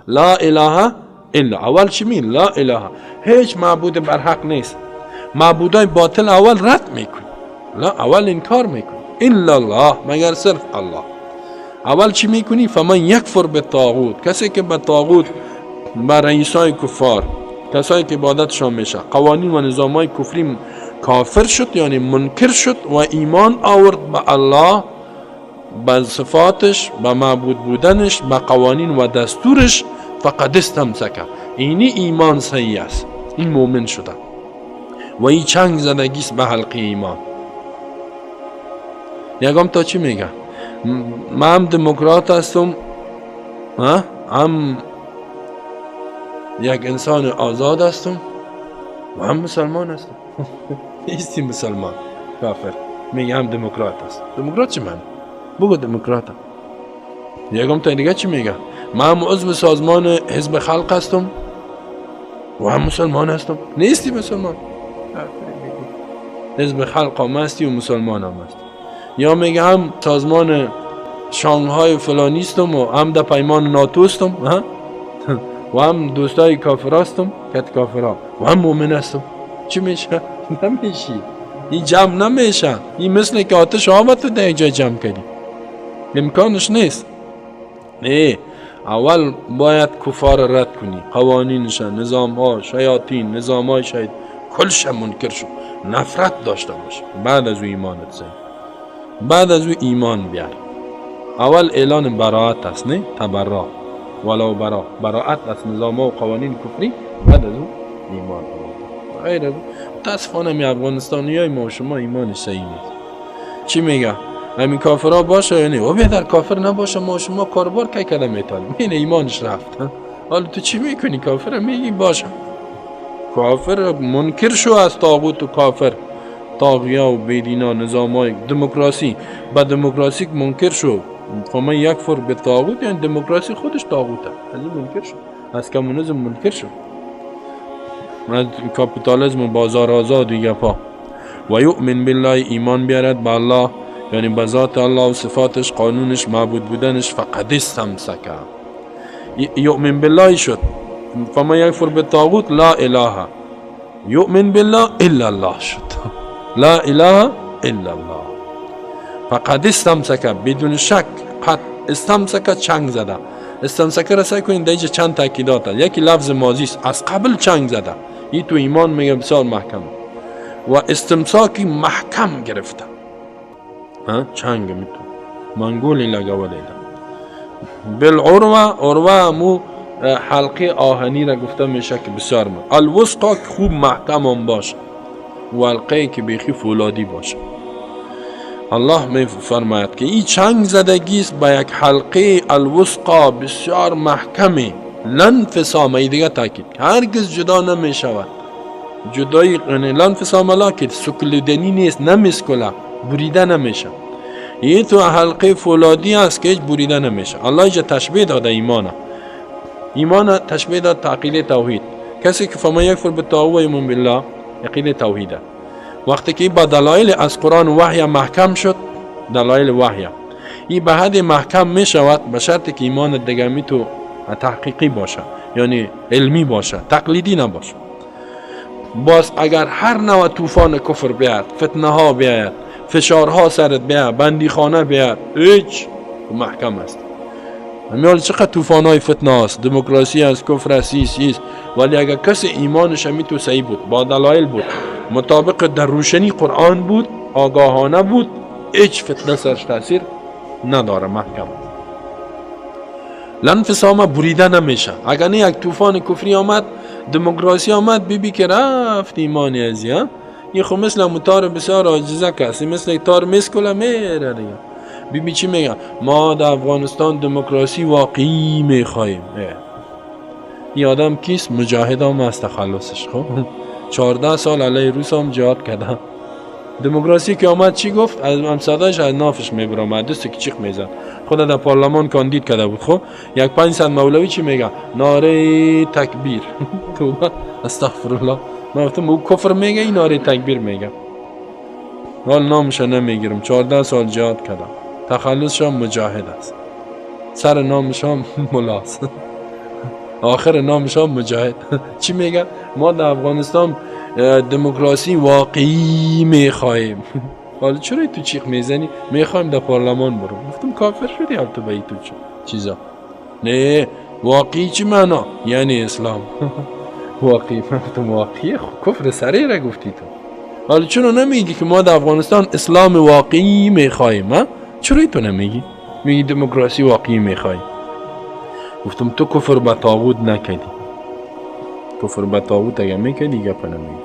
لا اله الا. اول چی می؟ لا اله، هیچ معبود برحق نیست. معبودای باطل اول رد میکنی، لا اول انکار میکنی. الا الله، مگر صرف الله. اول چی میکنی؟ فمن یکفر بالطاغوت، کسی که به طاغوت، به رئیسای کفار، کسایی که عبادتشان میشه، قوانین و نظامای کفری کافر شد، یعنی منکر شد و ایمان آورد به الله، به صفاتش، به معبود بودنش، به قوانین و دستورش، فقد استمسک، اینی ایمان صحیح است، این مؤمن شده و این چنگ زدگی است به حلقه ایمان. یگام تا چی میگه؟ من هم دموکرات هستم، هم یک انسان آزاد هستم و هم مسلمان هستم. نیستی مسلمان، کافر. میگه هم دموکرات هست. دموکرات چی معنی؟ بگو دموکرات. یکم تا دیگه چی میگه؟ من هم عضو سازمان حزب خلق هستم و هم مسلمان هستم. نیستی مسلمان، حزب خلق هم هستی و مسلمان هم هستی. یا میگه هم سازمان شانگهای فلانی هستم و هم در پیمان ناتو هستم و هم دوستای کافر هستم، کت کافرها، و هم مؤمن هستم. چی میشه؟ نمیشی. این جمع نمیشه. این مثل که آتش آمد تو در جای جمع کردی، امکانش نیست. نه، اول باید کفار رد کنی، قوانینش، نظام ها، شیاطین، نظام های شاید کلش منکر شو، نفرت داشته باش. بعد از او ایمانت زن، بعد از او ایمان بیار. اول اعلان براعت است، نه تبرا ولو برا، براعت از نظام و قوانین کفری، بعد از او ایمان آورد. غیر از متاسفانه می افغانستانی های ما و شما ایمانش صحیح نیست. چی میگه؟ همین کافرها باشه، یعنی او بهتر کافر نباشه، ما شما کاربار کی کده میتونیم. این ایمانش رفت. حالا تو چی میکنی؟ کافر میگی باشه، کافر منکر شو از طاغوت و کافر، طاغیه و بیدینا، نظام های دموکراسی، با دموکراسی منکر شو. فمن یکفر بالطاغوت، یعنی دموکراسی خودش طاغوته، از این منکر شو، از کمونیسم منکر شو، از کاپیتالیسم و بازار آزاد و گپا. و یؤمن بالله، ایمان بیارد به الله، یعنی به ذات الله و صفاتش، قانونش، معبود بودنش. فقد استمسک، یؤمن بالله شد. فمن یکفر بالطاغوت لا اله، یؤمن بالله الا الله شد. لا اله الا الله. فقد استمسک، بدون شک، قد استمسک چنگ زده. استمسک را سعی کنید در چند تاکیدات هست. یکی لفظ ماضی است، از قبل چنگ زده، این تو ایمان میگه بسیار محکم و استمساکی محکم گرفته، چنگ میتو منگولی لگولی ده. بالعروه، عروه امو حلقه آهنی را گفته میشه که بسیار الوثقا که خوب محکم هم باشه و حلقه که بیخی فولادی باشه. الله می فرماید که این چنگ زدگی است به یک حلقه الوثقا بسیار محکمه، لانفصام، ای دیگه تاکید، هرگز جدا نمی شود. جدایی یعنی لانفصام لا که سکلدنی نیست، نمیسکله، بریده نمیشه. این تو حلقه فولادی است که هیچ بریده نمیشه. الله اینجا تشبیه داده ایمانه، ایمان تشبیه داد عقیده توحید. کسی که فمن یکفر بالطاغوت و یؤمن بالله، عقیده توحیده. وقتی که با دلایل از قرآن وحی محکم شد، دلایل وحی این به حد محکم می شود، به شرط که ایمان دیگه می تو تحقیقی باشه، یعنی علمی باشه، تقلیدی نباشه. باز اگر هر نوع طوفان کفر بیاد، فتنه ها بیاد، فشارها سرت بیاد، بندیخانه بیاد، هیچ محکم است. همیال چقدر طوفان های فتنه است، دموکراسی است، کفر است، ایست، ولی اگر کسی ایمانش همی تو صحیح بود، با دلایل بود، مطابق در روشنی قرآن بود، آگاهانه بود، هیچ فتنه سرش تاثیر نداره، محکم. لانفصام بریده نمیشه. اگر نه یک طوفان کفری آمد، دموکراسی آمد، بی که رفت ایمانی ازی، ها؟ این خب مثل متار بسیار عاجزه کسی، مثل تار مسکله میره دیگه. بی چی میگه؟ ما در افغانستان دموکراسی واقعی میخواهیم. این آدم کیست؟ مجاهد هم از تخلصش. خب 14 سال علیه روس هم جهاد کرده. دموکراسی که آمد چی گفت؟ از همسادهش از نافش میبرامد، دست که چیخ میزد، خود در پارلمان کاندید کرده بود. خب یک 500 مولوی چی میگه؟ ناره تکبیر. توبه، استغفرالله. من گفتم او کفر میگه، این ناره تکبیر میگه. حال نامش نمیگیرم. 14 سال جهاد کردم، تخلصش هم مجاهد است، سر نامش هم ملاست. آخر نامشان مجاهد. چی میگه؟ ما در افغانستان دموکراسی واقعی میخواهیم. حالا چرا تو چیخ میزنی؟ میخوایم در پارلمان برو. گفتم کافر شدی حال تو به تو چیزا. نه، واقعی چی معنا؟ یعنی اسلام واقعی. گفتم واقعی کفر سریع را گفتی تو. حالا چرا نمیگی که ما در افغانستان اسلام واقعی میخواهیم؟ چرا تو نمیگی؟ میگی دموکراسی واقعی میخواهیم. گفتم تو کفر به طاغوت نکردی. کفر به طاغوت اگه میکردی گپ نمیگی.